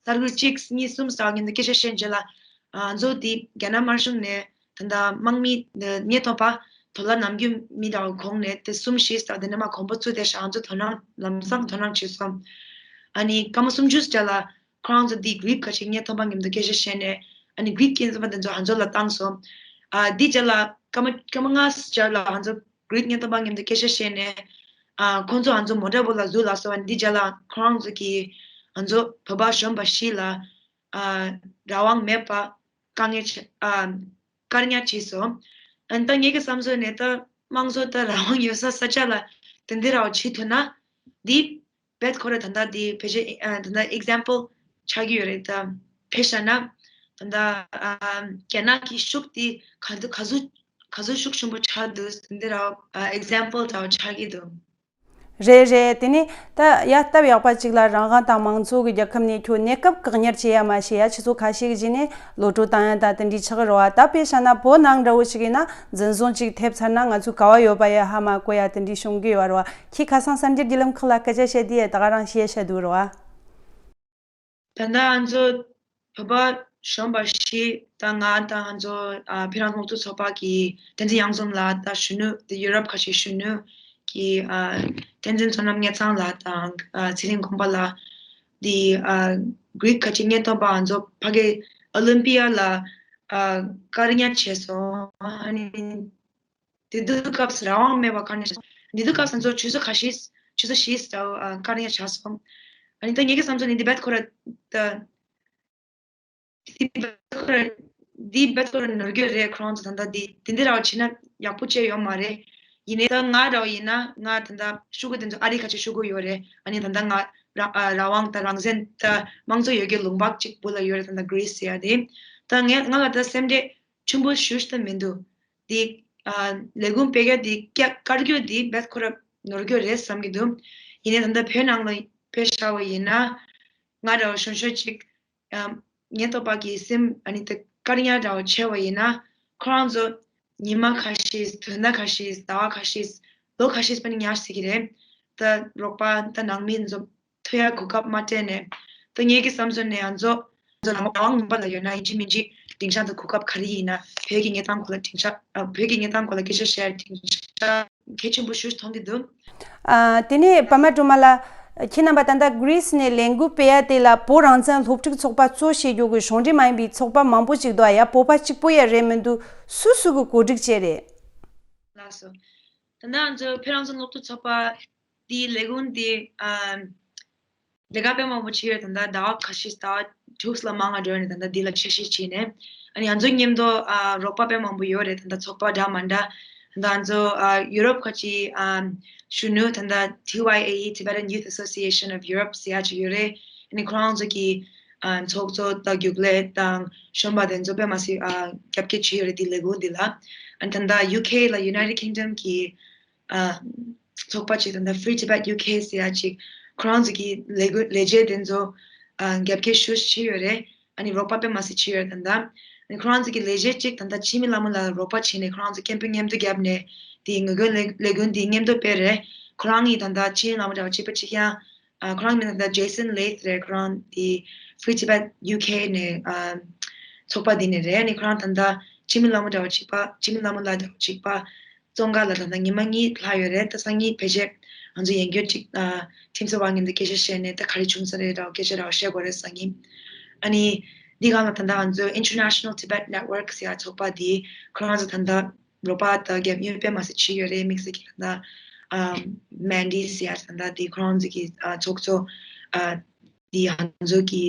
གསར་འགོད་གཅིག་གཉིས་གསུམ་ཟེར་བ་མཉམ་དུ་སྐད་ཆ་བཤད་རྗེས་ལ་ཨ་ང་ཚོ་དེ་རྒྱ་ནག་དམར་གཞུང་ནས་ད་ལྟ་དམག་མི་སྙན་ཐོ་པ་དོ་ལ་ནམ་རྒྱུན་མི་དང་གོང་ནས་དེ་གསུམ་བཞི་ཙམ་དེ་ནས་མ་གོང་པོ་བཙུགས་བསྡད་ཤག་ང་ཚོ་དོ་སྣང་ལམ་སང་དོ་སྣང་བྱས་སོང་། ཨ་ནི་སྐར་མ་སུམ་ཅུ་ཙམ་ལ་ཁོ་རང་ཚོ་འདི་Greek ཁ་ཆེ་སྙན་ཐོ་པ་མཉམ་དུ་སྐད་ཆ་བཤད་ནས། ཨ་ནི་Greek སྐད་ཐོ་པ་དེ་ཚོ་ང་ཚོ་ལ་བཏང་སོང་། ཨ་འདི་རྗེས་ལ་སྐར་མ་སྐར་མ་ལྔ་ཙམ་ལ་ང་ཚོ་Greek སྙན་ཐོ་པ་མཉམ་དུ་སྐད་ཆ་བཤད་ནས། ཨ་ཁོང་ཚོ་ང་ཚོ་མོ་ཊ་པོ་ལ་འཛུལ་ལ་སོང་། ཨ་ནི་འདི་རྗེས་ལ་ཁོ་རང་ཚོ་གིས་ང་ཚོ་བོད་པ་གཞོན་པ་བཞི་ལ་ཨ་རང་དབང་མེད་པ་དཀའ་ངལ་ཆེ་ཨ་བཀག་ཉར་བྱས་སོང་། ཨ་ནི་ད་ངེད་ཀྱི་བསམ་ཚུལ་ནས་ད་དམངས་གཙོ་ད་རང་དབང་ཡོད་ས་ས་ཆ་ལ་དེ་འདི་ར་བ་བྱེད་ཐུབ་ན་འདི་རྦད་ཁོ་ར་ད་ལྟ་འདི་ཕལ་ཆེར་ཨ་ད་ལྟ་example ཆགས་ཀྱི་ཡོད་རེད། ད་དཔེ་བཞག་ན་ད་ལྟ་ཨ་རྒྱ་ནག་གི་ཤུགས་འདི་ག་ཚོད་ག་ཚོད་ག་ཚོད་ཤུགས་ཆེན་པོ་ཆགས་འདུག་འདི་ར་ཨ་example འདྲ་བོ་ཆགས་ཀྱི་འདུག་རེད་རེད། དེ་ནས་ད་ཡ་སྟབས་ཡག་པ་ཅིག་ལ་རང་དབང་དང་དམངས་གཙོ་གི་རྒྱལ་ཁབ་ནས་ཁྱོད་གནས་སྐབས་བཀག་ཉར་བྱེད་ཡ་མ་བྱེད་ཡ་ཆུ་ཚོད་ཁ་ཤས་ཀྱི་རྗེས་ནས་གློད་གྲོལ་བཏང་ཡ་ད་དེ་འདྲའི་ཆགས་ཀྱི་རེད་བ། ད་དཔེ་བཞག་ན་བོད་ནང་འདྲ་བོ་ཞིག་ཡིན་ན་འཛིན་བཟུང་ཅིག་ཐེབས་ཚར་ན་ང་ཚོས་ག་བ་ཡོད་པ་ཡ་ཧ་མ་གོ་ཡ་དེ་འདྲའི་བྱུང་གི་ཡོད་རེད་བ། ཁྱེད་ཁ་སང་གསར་འགྱུར་བརྒྱུད་ལམ་ཁག་ལ་སྐད་ཆ་བཤད་དུས་ཡ་ད་ག་རང་བཤད་བཤད་འདུག་རེད་བ། ད་ལྟ་ང་ཚོ་བོད་པ་གཞོན་པ་བཞི་ ད་ང་དང་ང་ཚོ་ཨ་ཕོ་བྲང་ཚང་སློབ་ཕྲུག་ཚོགས་པ་གི་བསྟན་འཛིན་གཡང་འཛོམས་ལགས་དང་གཞོན་ནུ་དེ་ཡུ་རོབ་ཁ་ཤས་གཞོན་ནུ་གི་ཨ་བསྟན་འཛིན་བསོད་ནམས་དངོས་གཙང་ལགས་དང་ཨ་ཚེ་རིང་དགོངས་པ་ལགས་དེ་ཨ་གྷི་རིག་ཁ་ཤས་ཉེན་རྟོག་པ་ང་ཚོ་ཕ་གི་ཨོ་ལིམ་པི་ཡ་ལ་ཨ་བཀག་ཉར་བྱས་སོང་། ཨ་ནི་དེ་དུས་སྐབས་སུ་རང་དབང་མེད་པ་བཀག་ཉར་བྱས་སོང་། དེ་དུས་སྐབས་སུ་ང་ཚོ་ཆུ་ཚོད་ཁ་ཤས་ཆུ་ཚོད་བཞི་ཙམ་ཨ་བཀག་ཉར་བྱས་སོང་། ཨ་ནི་ད་ངེད་ཀྱི་བསམ་ཚུལ་ནི་དེ་བེད་ཁོ་ར་ད། དེ་བེད་ཁོ་ར་དེ་བེད་ཁོ་ར་ནོར་འཁྲུལ་རེད། ཁོ་རང་ཚོ་ད་ལྟ་དེ་དེ་འདྲ་ར་བ་བྱས་ན་ཡག་པོ་བྱས་ཡོད་མ་རེད། ཡིན་ནའི་ད་ང་ར་བ་ཡིན་ན་ང་ད་ལྟ་ཤོག་གུ་དེ་ཚོ་ཨ་རི་ཁ་ཆེ་ཤོག་གུ་ཡོད་རེད། ཨ་ནི་ད་ལྟ་ང་ར་ཨ་རང་དབང་དང་རང་བཙན་དང་དམངས་གཙོ་ཡོད་རྒྱུ་ལུང་པ་གཅིག་པུ་ལ་ཡོད་རེད། ད་ལྟ་གྷི་རིས་ཟེར་ཡ་དེ་ད་ངས་ང་ལ་ད་སེམས་ཁྲལ་ཆེན་པོ་ཞུ་ཤེས་མི་འདུག་དེ་ཨ་ལས་ཁུངས་སྤེལ་རྒྱུ་དེ་བཀག་བཀག་རྒྱུ་དེ་བེད་ཁོ་ར་ནོར་འཁྲུལ་རེད་བསམ་གྱི་འདུག་ཡིན་ནའི་ད་ལྟ་བོད་ནང་ལ་ཕེབས་བཞག་པ་ཡིན་ན་ང་ར་བ་གཞོན་གཞོན་ཅིག་ཨ་ཉེན་རྟོག་པ་གི་སེམས་ཨ་ནི་དེ་བཀག་ཉར་འདྲ་བ་བྱས་པ་ཡིན་ན་ཁོ་རང་ཚོ་ཉི་མ་ཁ་ཤས་བདུན་ཟླ་ཁ་ཤས་ཟླ་བ་ཁ་ཤས་ལོ་ཁ་ཤས་པ་ནི་ཉར་སྲིད་ཀྱི་རེད། ད་རོགས་པ་ད་ནང་མི་ཚོ་ཐུག་ཡ་གོ་སྐབས་མ་སྤྲད་ནས་ད་ངེད་ཀྱི་བསམ་ཚུལ་ནས་ང་ཚོ་ང་ཚོ་རང་དབང་ལུང་པ་ལ་ཡོད་ན་ཡིན་གཅིག་མིན་གཅིག་སྡིངས་ཆ་དང་གོ་སྐབས་ག་རེ་ཡིན་ན་བོད་ཀྱི་གནས་སྟངས་སྐོར་ལ་སྡིངས་ཆ་ཨ་བོད་ཀྱི་གནས་སྟངས་སྐོར་ལ་སྐད་ཆ་བཤད་སྡིངས་ཆ་གལ་ཆེན་པོ་ཞིག་མཐོང་གི་འདུག་ཨ། དེ་ནས་པད་མ་སྒྲོལ་མ་ལགས། ཁྱེད་རྣམ་པ་ད་ལྟ་གྷི་རིས་ནས་ལས་འགུལ་སྤེལ་ཡ་དེ་ལ་བོད་རང་བཙན་སློབ་ཕྲུག་ཚོགས་པ་གཙོ་བྱེད་རྒྱུ་གི་གཞུང་འབྲེལ་མ་ཡིན་པའི་ཚོགས་པ་མང་པོ་ཅིག་འདུག་ཡ། བོད་པ་གཅིག་པོ་ཡ་རེད་མི་འདུག་སུ་སུ་གི་གོ་སྒྲིག་བྱས་རེད། ལགས་སོ། ད་ལྟ་ང་ཚོ་བོད་རང་བཙན་སློབ་ཕྲུག་ཚོགས་པ་དེའི་ལས་ཁུངས་དེ་ཨ་ལས་ཀ་དཔེ་མང་པོ་བྱས་ཡོད། ད་ལྟ་ཟླ་བ་ཁ་ཤས་ཟླ་བ་དྲུག་ལ་མང་བ་འགྲོ་ནས་ད་ལྟ་འདི་ལ་འཆར་གཞི་བྱས་ནས་ཨ་ནི་ང་ཚོ་མཉམ་དུ་ཨ་རོགས་པ་དཔེ་མང་པོ་ཡོད་རེད། ད་ལྟ་ཚོགས་པ་འདྲ་མ་འདྲ་ད་ལྟ་ང་ཚོ་ཨ་ཡུ་རོབ་ཁ་ཅིག་ཨ་གཞོན་ནུ་ད་ལྟ་ཊི་ཝའི་ཨེ་ཨི་Tibetan Youth Association of Europe ཟེར་ཡ་ཅིག་ཡོད་རེད། ཨ་ནི་ཁོ་རང་ཚོ་གི་ཨ་ཚོགས་གཙོ་དང་རྒྱུགས་ལས་དང་གཞོན་པ་དེ་ཚོ་དཔེ་མ་སྲིད་ཨ་རྒྱབ་སྐྱོར་བྱས་ཡོད་རེད། འདི་ལས་འགུལ་འདི་ལ་ཨ་ནི་ད་ལྟ་ཡུ་ཁེ་ལ་United Kingdom གི་ཨ་ཚོགས་པ་ཅིག་དང་ད་Free Tibet U K ཟེར་ཡ་ཅིག་ཁོ་རང་ཚོ་གི་ལས་འགུལ་ལས་བྱེད་དེ་ཚོ་ཨ་རྒྱབ་སྐྱོར་ཞུ་བྱས་ཡོད་རེད། ཨ་ནི་རོགས་པ་དཔེ་མ་སྲིད་བྱས་ཡོད་རེད། ད་ལྟ་ཨ་ནི་ཁོ་རང་ཚོ་གི་ལས་བྱེད་ཅིག་ད་ལྟ་འཆི་མེད་ལྷ་མོ་ལགས་ལ་རོགས་པ་བྱས་ནས་ཁོ་རང་ཚོ་ཀེམ་པིང་མཉམ་དུ་བརྒྱབ་ནས་དེ་ངོ་རྒོལ་ལས་ལས་འགུལ་འདི་མཉམ་དུ་སྤེལ་རེད། ཁོ་རང་གིས་ད་ལྟ་འཆི་མེད་ལྷ་མོ་འདྲ་བ་གཅིག་པ་གཅིག་རྐྱང་ཨ་ཁོ་རང་མིང་ད་ལྟ་Jason Leith རེད། ཁོ་རང་དེ་Free Tibet U K ནས་ཨ་ཚོགས་པ་འདི་ནས་རེད། ཨ་ནི་ཁོ་རང་ད་ལྟ་འཆི་མེད་ལྷ་མོ་འདྲ་བ་གཅིག་པ་འཆི་མེད་ལྷ་མོ་ལགས་འདྲ་བ་གཅིག་པ་བཙོན་ཁང་ལ་ད་ལྟ་ཉི་མ་གཉིས་ལྷག་ཡོད་རེད། ད་སང་ཉིན་ཕལ་ཆེར་ང་ཚོ་ཡན་གྱོད་ཅིག་ཨ་ཁྲིམས་རྩོད་པ་མཉམ་དུ་སྐད་ཆ་བཤད་ནས་ད་ག་རེ་བྱུང་ས་རེད་འདྲ་བ་སྐད་ཆ་འདྲ་བ་བཤད་དགོས་རེད་སང་ཉིན། ཨ་ནི་འདི་སྒང་ལ་ད་ལྟ་ང་ཚོ་International Tibet Network ཟེར་ཡ་ཚོགས་པ་འདི་ཁོ་རང་ཚོ་ད་ལྟ་རོགས་པ་དང་རྒྱབ་སྐྱོར་དཔེ་མ་སྲིད་བྱས་ཡོད་རེད། དམིགས་བསལ་གྱིས་ད་ལྟ་ཨ་Mandy ཟེར་ཡ་ད་ལྟ་དེ་ཁོ་རང་ཚོ་གི་ཨ་ཚོགས་གཙོ་ཨ་དེ་ང་ཚོ་གི་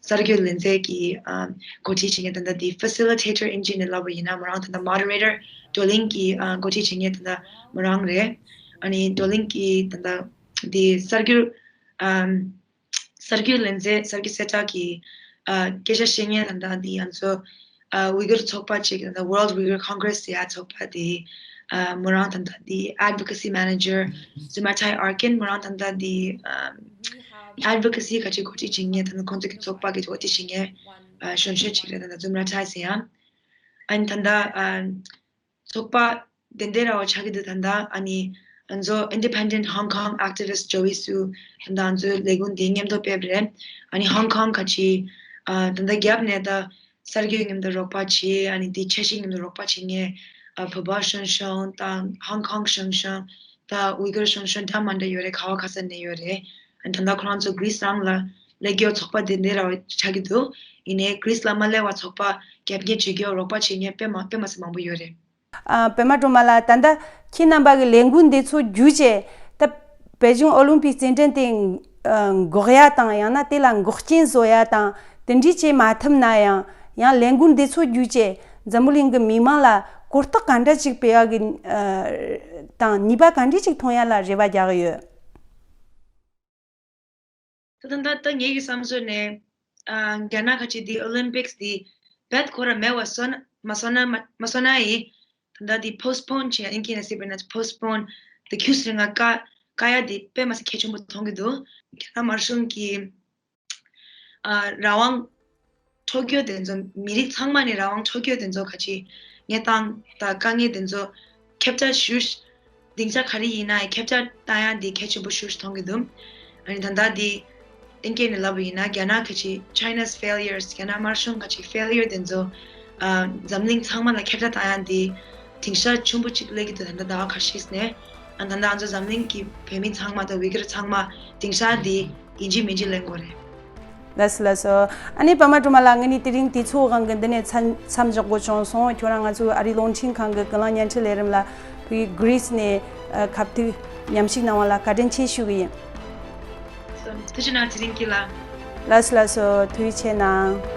གསར་འགོད་ལས་འཛིན་གྱི་ཨ་འགོ་ཁྲིད་བྱེད་མཁན་ད་ལྟ་དེ་Facilitator ཡིན་གཅིག་ནས་ལབ་པ་ཡིན་ན་མོ་རང་ད་ལྟ་Moderator བགྲོ་གླེང་གི་ཨ་འགོ་ཁྲིད་བྱེད་མཁན་ད་ལྟ་མོ་རང་རེད། ཨ་ནི་བགྲོ་གླེང་གི་ད་ལྟ་དེ་གསར་འགོད་ཨ། གསར་འགོད་ལས་འཛིན་གསར་འགོད་གསལ་བསྒྲགས་ཀྱི་ཨ་སྐད་ཆ་བཤད་མཁན་ད་ལྟ་འདི་ང་ཚོ་ཨ་ཝི་གུར་ཚོགས་པ་ཅིག་ད་ལྟ་World Uyghur Congress ཟེར་ཡ་ཚོགས་པ་དེ་ཨ་མོ་རང་ད་ལྟ་འདི་Advocacy Manager Zumratai Arkin མོ་རང་ད་ལྟ་འདི་ཨ་Advocacy ག་ཅིག་འགོ་ཁྲིད་བྱེད་མཁན་ད་ལྟ་ཁོང་ཚོ་གི་ཚོགས་པ་གི་འགོ་ཁྲིད་བྱེད་མཁན་ཨ་གཞོན་གཞོན་ཅིག་རེད། ད་ལྟ་Zumratai ཟེར་ཡ་ཨ་ནི་ད་ལྟ་ཨ། ཚོགས་པ་དེ་འདྲ་ར་བ་ཆགས་ཀྱི་འདུག་ད་ལྟ་ཨ་ནི་ང་ཚོ་Independent Hong Kong Activist Joey Su ད་ལྟ་ང་ཚོའི་ལས་འགུལ་འདི་མཉམ་དུ་སྤེལ་བ་རེད། ཨ་ནི་Hong Kong ག་ཅིག་ཨ་ད་ལྟ་རྒྱབ་ནས་ད་གསར་འགོད་མཉམ་དུ་རོགས་པ་བྱེད། ཨ་ནི་དེ་འཆར་གཞི་མཉམ་དུ་རོགས་པ་བྱེད་མཁན་ཨ་བོད་པ་གཞོན་གཞོན་དང་Hong Kong གཞོན་གཞོན་ད་ཝི་གུར་གཞོན་གཞོན་འདྲ་མ་འདྲ་ཡོད་རེད། ག་བ་ག་ས་ནས་ཡོད་རེད། ཨ་ནི་ད་ལྟ་ཁོ་རང་ཚོ་གྷི་རིས་རང་ལ་སླེབས་རྒྱུ་ཚོགས་པ་དེ་འདྲ་ར་བ་ཆགས་ཀྱི་འདུག་ཡིན་ནའི་གྷི་རིས་ལ་མ་སླེབས་པ་ཚོགས་པ་རྒྱབ་སྐྱོར་བྱེད་རྒྱུ་རོགས་པ་བྱེད་མཁན་དཔེ་མ་དཔེ་མ་སྲིད་མང་པོ་ཡོད་རེད། ཨ། པད་མ་སྒྲོལ་མ་ལགས། ད་ལྟ་ཁྱེད་རྣམ་པ་གི་ལས་འགུལ་འདི་ཚོ་བརྒྱུད་བྱས་ད་པེ་ཅིང་ཨོ་ལིམ་པིག་རྩེད་འགྲན་དེ་ཨ་འགོག་ཡ་དང་ཡང་ན་དེ་ལ་འགོག་རྐྱེན་བཟོ་ཡ་དང་དེ་འདྲའི་བྱེད་མ་ཐུབ་ན་ཡང་ཡང་ལས་འགུལ་འདི་ཚོ་བརྒྱུད་བྱས་འཛམ་བུ་གླིང་གི་མི་མང་ལ་གོ་རྟོགས་ག་འདྲ་ཅིག་སྤེལ་ཡ་གི་ཨ་དང་ནུས་པ་ག་འདྲ་ཅིག་ཐོན་ཡ་ལ་རེ་བ་རྒྱག་གི་ཡོད། ད་ད་ད་ད་ངེད་ཀྱི་བསམ་ཚུལ་ནས་ཨ་རྒྱ་ནག་ཁ་ཆེ་འདི་ཨོ་ལིམ་པིག་སི་འདི་བེད་ཁོ་ར་མེད་པ་བཟོ་ན་མ་བཟོ་ན་མ་མ་བཟོ་ན་ཡི་ད་ད་འདི་postpone བྱེད་ཨིན་སྐད་ནས་སི་པ་ན་postpone ད་ཁྱུ་སི་རི་ང་ཀ་ཀ་ཡ་འདི་དཔེ་མ་སྲིད་གལ་ཆེན་པོ་མཐོང་གི་འདུག་རྒྱ་ནག་དམར་གཞུང་གི་ཨ་རང་དབང་འཕྲོག་རྒྱུ་དེ་ཚོ་མི་རིགས་ཚང་མ་ནས་རང་དབང་འཕྲོག་རྒྱུ་དེ་ཚོ་ག་ཅི་གནས་སྟངས་དང་དཀའ་ངལ་དེ་ཚོ་ཁྱབ་བསྒྲགས་ཞུ་སྡིངས་ཆ་ག་རེ་ཡིན་ན་ཁྱབ་བསྒྲགས་བཏང་ཡ་འདི་གལ་ཆེན་པོ་ཞུ་མཐོང་གི་འདུག་ཨ་ནི་ད་ལྟ་འདི་ཨིན་སྐད་ནས་ལབ་པ་ཡིན་ན་རྒྱ་ནག་ག་ཅི་China's failures རྒྱ་ནག་དམར་གཞུང་ག་ཅི་failure དེ་ཚོ་ ཨ་འཛམ་གླིང་ཚང་མ་ལ་ཁྱབ་བསྒྲགས་བཏང་ཡ་འདི་སྡིངས་ཆ་ཆེན་པོ་གཅིག་སླེབས་ཀྱི་འདུག་ད་ལྟ་ཟླ་བ་ཁ་ཤས་ནས། ཨ་ད་ལྟ་ང་ཚོ་འཛམ་གླིང་གི་བོད་མི་ཚང་མ་དང་ཝི་གེར་ཚང་མ་སྡིངས་ཆ་འདི་ཡིན་གཅིག་མིན་གཅིག་ལེན་དགོས་རེད། ལགས་སོ་ལགས་སོ། ཨ་ནི་པདྨ་སྒྲོལ་མ་ལགས། ང་ནི་དེ་རིང་དུས་ཚོད་དབང་གིས་འདི་ནས་མཚམས་མཚམས་འཇོག་དགོས་བྱུང་སོང་། ཁྱོད་རང་ང་ཚོའི་ཨ་རིའི་རླུང་འཕྲིན་ཁང་གི་ཀུན་གླེང་བརྙན་འཕྲིན་ལས་རིམ་ལ་བོད་གྷི་རིས་ནས་ཨ་ཁ་ཐུག་མཉམ་ཞུགས་གནང་བ་ལ་བཀའ་དྲིན་ཆེ་ཞུ་གི་ཡིན། ཐུགས་རྗེ་གནང་། དེ་རིང་གི་ལ། ལགས་སོ་ལགས་སོ། ཐུགས་རྗེ་གནང་།